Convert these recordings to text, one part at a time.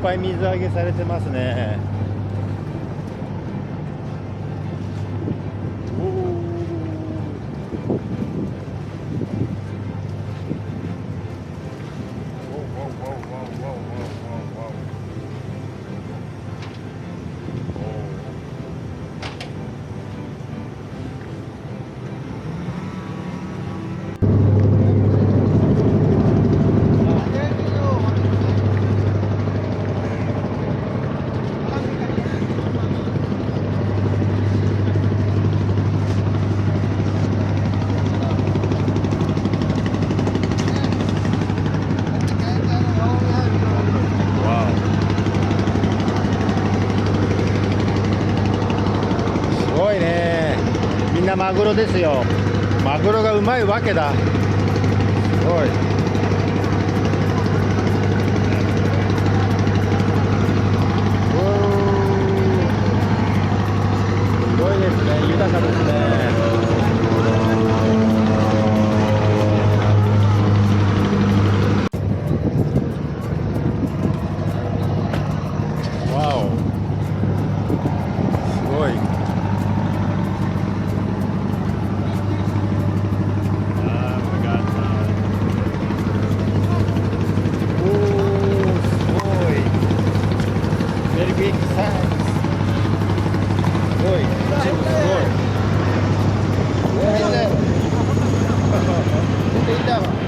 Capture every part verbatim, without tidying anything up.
いっぱい水揚げされてますね。Wow. すごいね。みんなマグロですよ。マグロがうまいわけだ。すごい。すごいですね。豊かですね。Wow. すごい。あー、my God. おー、すごい。Very big size. すごい。すごい。見ていた。見ていた。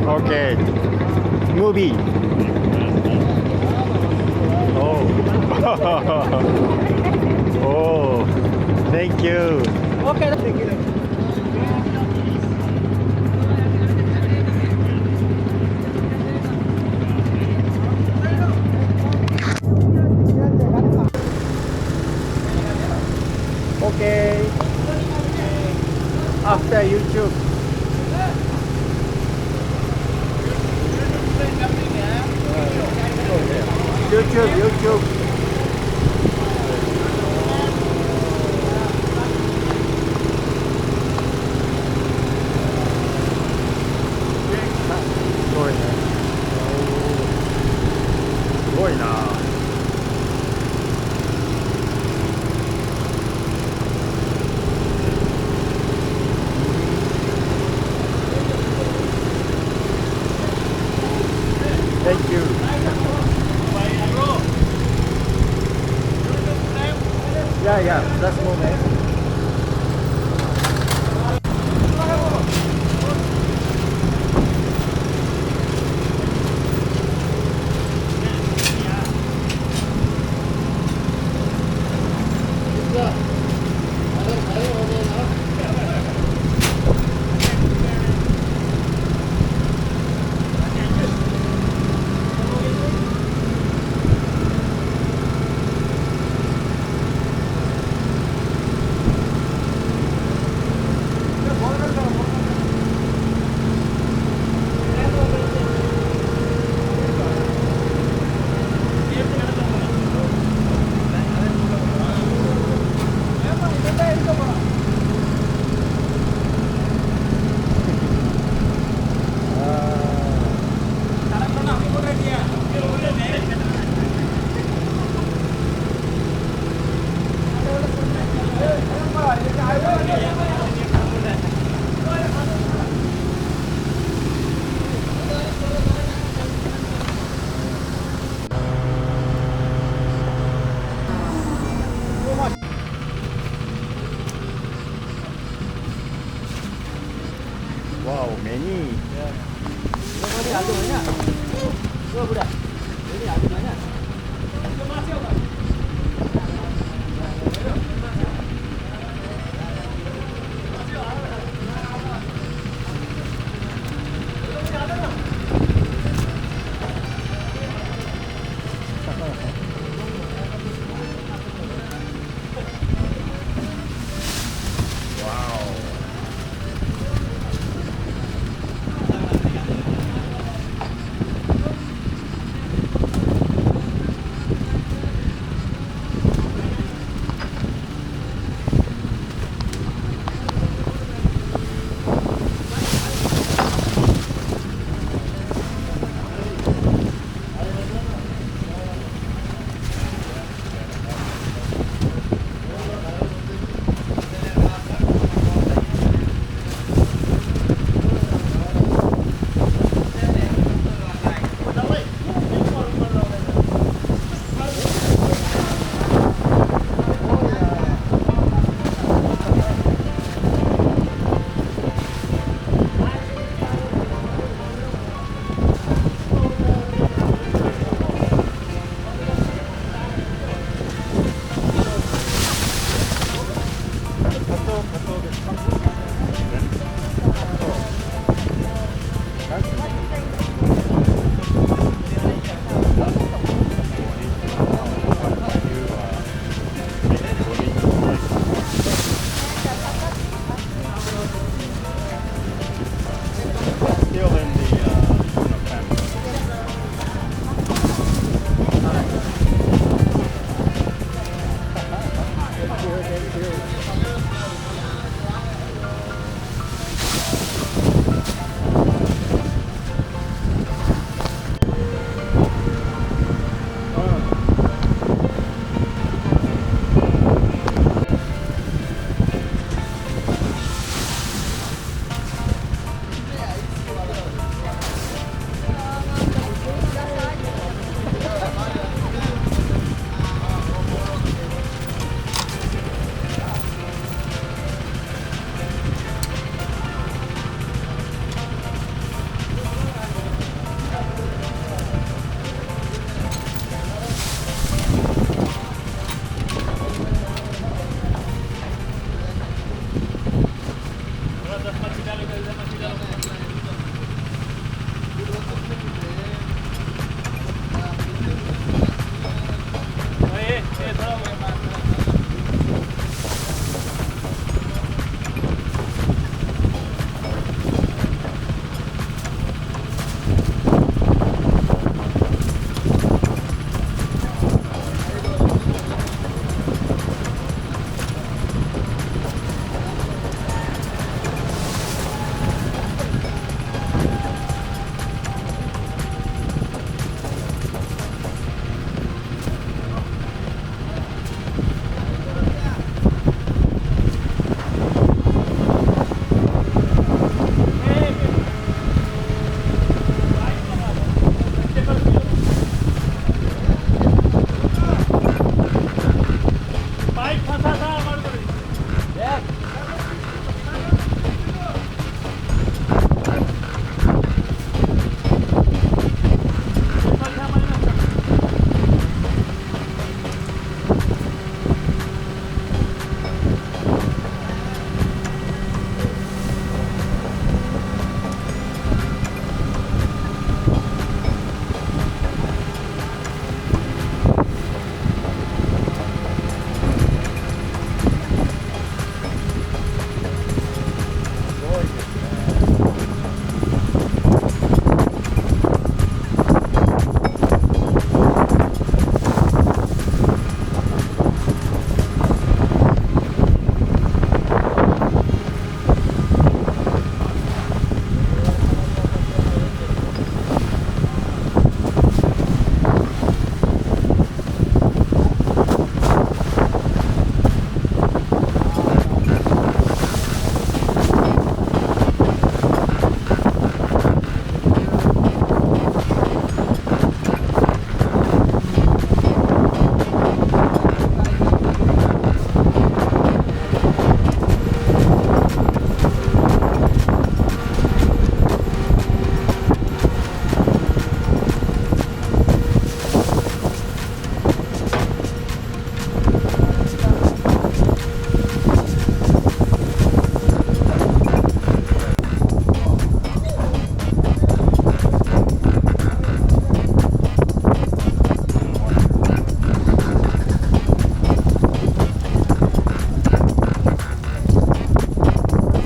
Okay. Movie. Oh. Oh. Thank you. Okay. Okay. After YouTube. YouTube, YouTube. Thank you. Yeah, yeah, just moment. Wow, many. Wow.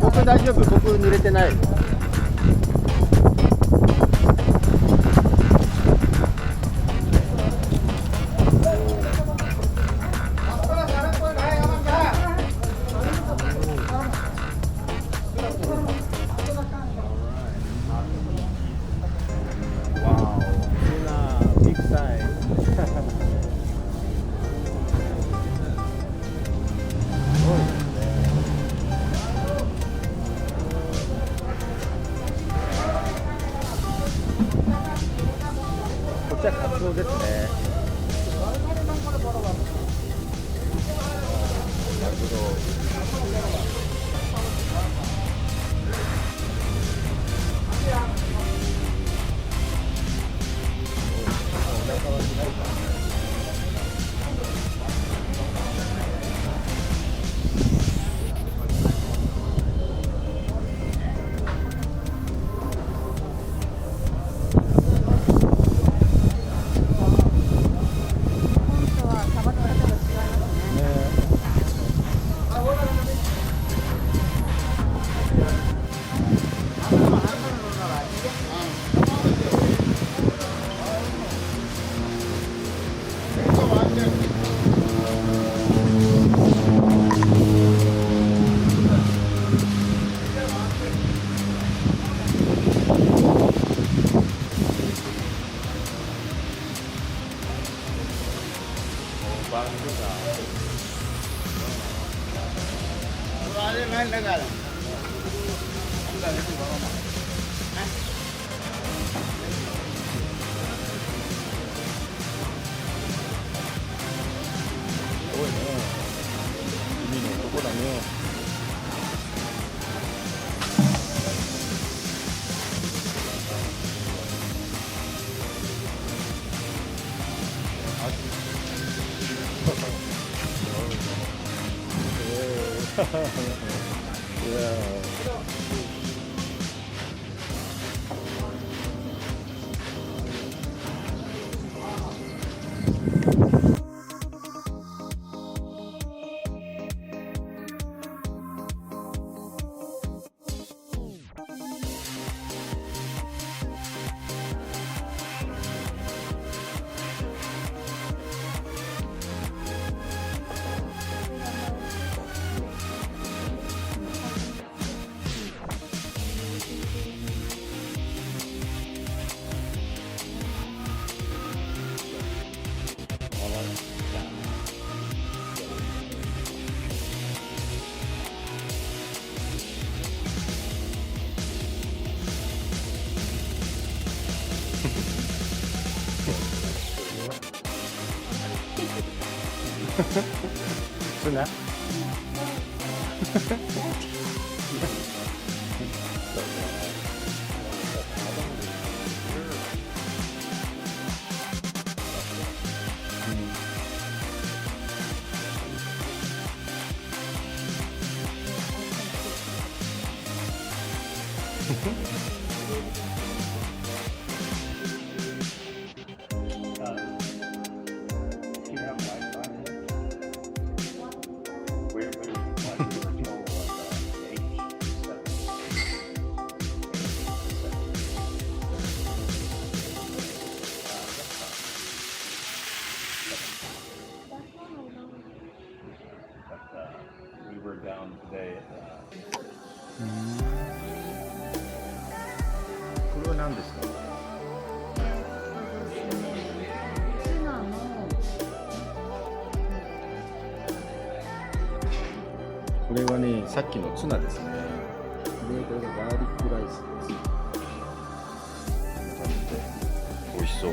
僕大丈夫、僕濡れてない。 Wow, tuna, big size. ކުއްޖަކު ހައްސުވެސް ނެތް. Suna. But, uh, we were down today at, uh, これは何ですか？これはね、さっきのツナですね。で、これがガーリックライスです。美味しそう。